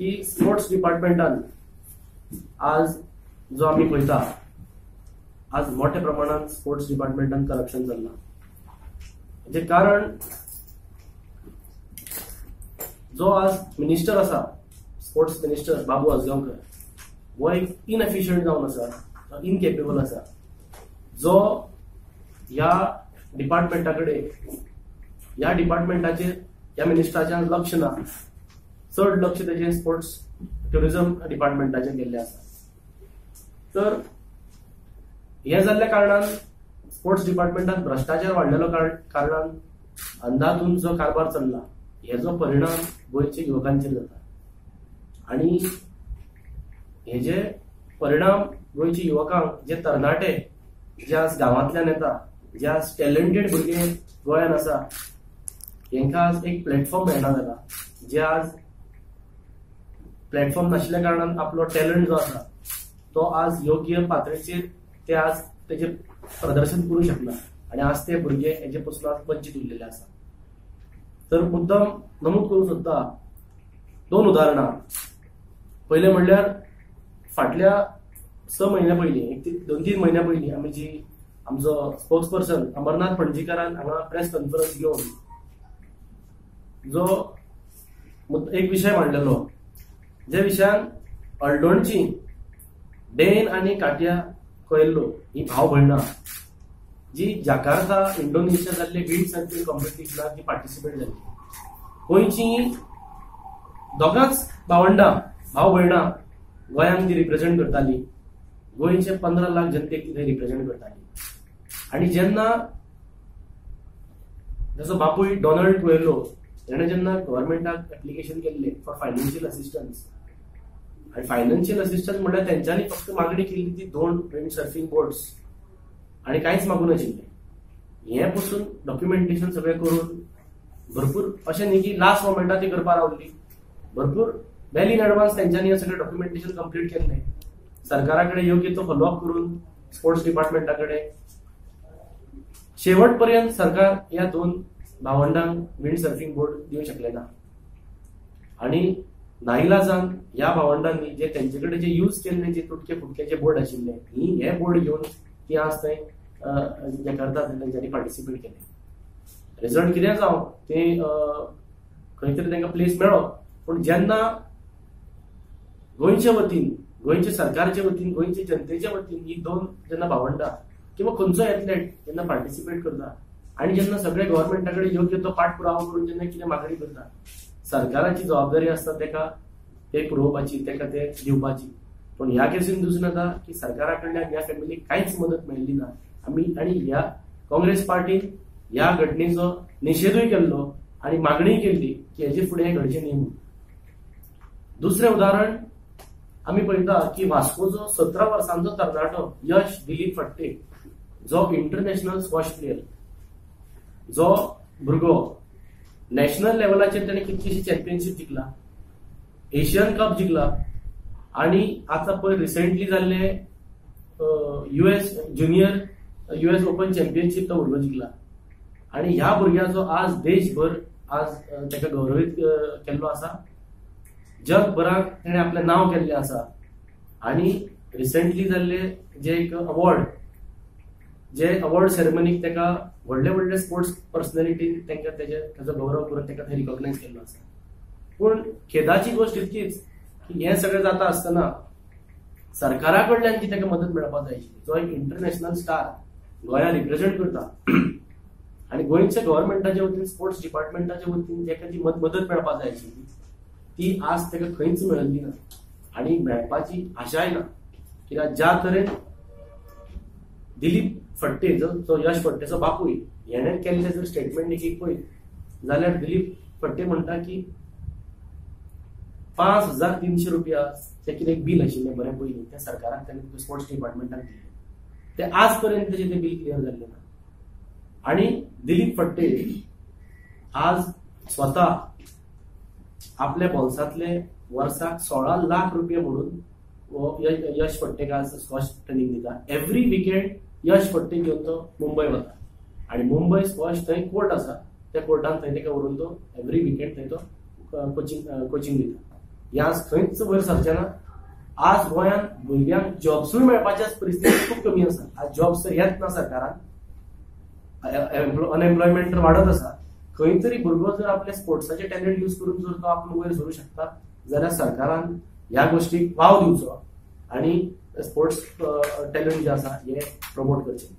की स्पोर्ट्स डिपार्टमेंटान आज जो आमी पळयता आज मोठ्या प्रमाणात स्पोर्ट्स डिपार्टमेंटान करप्शन चल्लां. हेजें कारण जो आज मिनिस्टर आसा, स्पोर्ट्स मिनिस्टर बाबू आजगांवकर, हो एक इनएफिशियंट जावन आसा, इनकेपेबल आसा, जो ह्या डिपार्टमेंटा कडेन, ह्या डिपार्टमेंटाचेर ह्या मिनिस्टराचें लक्ष ना. चड लक्ष तेजें स्पोर्ट्स ट्युरिजम डिपार्टमेंटाचेर गेल्लें आसा. तर हें जाल्ल्या कारणान स्पोर्ट्स डिपार्टमेंटान भ्रश्टाचार वाडलेलो कारणान अंदाधून जो कारभार चल्ला हेजो परिणाम गोंयच्या युवकांचेर जाता आनी हेजे परिणाम गोंयच्या युवकांक, जे तरणाटे जे आज गांवांतल्यान येता, जे आज टॅलंटेड भुरगे गोंयांत आसा, हेंकां आज एक प्लॅटफॉर्म मेळना जाला. जे आज प्लॅटफॉर्म नाशिल्ल्या कारणान आपलो टॅलंट जो आसा तो आज योग्य पातळीचेर ते आज तेजें प्रदर्शन करूं शकना आनी आज ते भुरगे हेजे पसून आज वंचीत उरलेले आसा. तर मुद्दम नमूद करूंक सोदता दोन उदाहरणां. पयलें म्हणल्यार फाटल्या 6 म्हयन्या पयलीं, एक 2-3 म्हयन्या पयलीं आमी जी आमचो स्पोक्स पर्सन अमरनाथ पणजीकारान हांगा प्रेस कॉन्फरन्स घेवन जो एक विशय मांडलेलो, ज्या विशयान अल्डोणची डेन आनी काट्या कोएल्लो ही भाव भयणां जी जाकार्ता इंडोनेशिया जाल्ले विंड सर्फिंग कॉम्पिटिशनाक जी पार्टिसिपेट जाल्ली, गोंयची दोगांच भावंडां भाव भयणां गोंयांक जी रिप्रेझेंट करताली, गोंयचे 15 लाख जनतेक ती रिप्रेझेंट करताली. आनी जेन्ना ताचो बापूय डॉनल्ड कोएल्लो तेणें जेन्ना गव्हर्मेंटाक एप्लिकेशन केल्लें फॉर फायनान्शियल असिस्टन्स, आनी फायनान्शियल असिस्टन्स म्हणल्यार तेंच्यांनी फक्त मागणी केल्ली ती 2 विंड सर्फिंग बोट्स आनी कांयच मागूं नाशिल्लें. हें पसून डॉक्युमेंटेशन सगळें करून भरपूर अशें न्ही की लास्ट मोमेंटाक ती करपाक रावली, भरपूर वेल इन एडवान्स तेंच्यांनी हें सगळें डॉक्युमेंटेशन कंप्लीट केल्लें. सरकारा कडेन योग्य तो फॉलोअप करून स्पोर्ट्स डिपार्टमेंटा कडेन शेवट पर्यंत सरकार ह्या 2 भावंडांक विंड सर्फिंग बोट दिवंक शकलें ना. आनी नाईलाजान ह्या भावंडांनी जे तेंचे कडेन जे यूज केल्ले जे तुटके फुटके जे बोर्ड आशिल्ले ही हे बोर्ड घेवन ती आज थंय जकार्ता तेंच्यांनी पार्टिसिपेट केलें. रिजल्ट कितें जावं ते खंय तरी तांकां प्लेस मेळ्ळो, पूण जेन्ना गोंयच्या वतीन, गोंयच्या सरकारच्या वतीन, गोंयच्या जनतेच्या वतीन ही 2 जेन्ना भावंडां किंवा खंयचो एथलेट जेन्ना पार्टिसिपेट करता आनी जेन्ना सगळे गव्हर्मेंटा कडेन योग्य तो पाठपुरावो करून जेन्ना कितें मागणी करता, सरकाराची जबाबदारी आसता तेका ते पुरोवपाची, तेका ते दिवपाची. पूण ह्या केसीन दिसून येता की सरकारा कडल्यान ह्या फॅमिलीक कांयच मदत मेळ्ळी ना. आमी आनी ह्या काँग्रेस पार्टीन ह्या घटनेचो निशेधूय केल्लो आनी मागणीय केल्ली की हेजे फुडें हें घडचें न्ही म्हणून. दुसरें उदाहरण आमी पळयता की वास्कोचो 17 वर्सांचो तरणाटो यश दिलीप फडते, जो इंटरनॅशनल स्क्वॉश प्लेयर, जो भुरगो नॅशनल लेवलाचेर ताणें कितलीशी चॅम्पियनशीप जिखला, एशियन कप जिखला आनी आतां पळय रिसेंटली जाल्ले US junior US open championship तो भुरगो जिखला. आनी ह्या भुरग्याचो आज देशभर आज ताका गौरवीत केल्लो आसा, जगभराक ताणें आपलें नांव केल्लें आसा. आनी रिसेंटली जाल्ले जे एक अवॉर्ड, जे अवॉर्ड सेरेमनीक ताका व्हडले व्हडले स्पोर्ट्स पर्सनॅलिटीन तांकां ताजो गौरव करून ताका थंय रिकॉग्नायज केल्लो आसा. पूण खेदाची गोश्ट इतकीच की हें सगळें जाता आसतना सरकारा कडल्यान जी ताका मदत मेळपाक जाय आशिल्ली, जो एक इंटरनॅशनल स्टार गोंया रिप्रेझेंट करता आनी गोंयच्या गव्हर्मेंटाच्या वतीन स्पोर्ट्स डिपार्टमेंटाच्या वतीन ताका जी मदत मेळपाक जाय आशिल्ली ती आज ताका खंयच मेळिल्ली ना आनी मेळपाची आशाय ना. कित्याक ज्या तरेन दिलीप फडते जो यश फडतेचो बापूय हेणें केल्लें जर स्टेटमेंट देखीक पळयत जाल्यार दिलीप फडते म्हणटा की 5,300 रुपया तें कितें एक बील आशिल्लें बरें पयलीं त्या सरकारान ताणें स्पोर्ट्स डिपार्टमेंटान दिल्लें, तें आज पर्यंत तेजें तें बील क्लियर जाल्लें ना. आनी दिलीप फडते आज स्वता आपल्या बोल्सांतले वर्साक 16 लाख रुपया म्हणून यश फडतेक आज स्क्वॉश ट्रेनींग दिता. एवरी विकेंड यश फडते घेवन तो मुंबय वता आनी मुंबय स्क्वॉश थंय कोर्ट आसा, त्या कोर्टान थंय ताका व्हरून तो एवरी विकेंड थंय तो कोचिंग दिता. हे आज खंयच वयर सरचें ना. आज गोंयांत भुरग्यांक जॉब्सूय मेळपाची परिस्थिती खूब कमी आसा. आज जॉब्स तर येत ना सरकारान, अनएम्प्लॉयमेंट तर वाडत आसा. खंय तरी भुरगो जर आपल्या स्पोर्ट्साचे टॅलंट यूज करून जर तो आपूण वयर सरूं शकता जाल्यार सरकारान ह्या गोष्टीक वाव दिवचो आनी स्पोर्ट्स टॅलंट जे आसा हे प्रमोट करचे.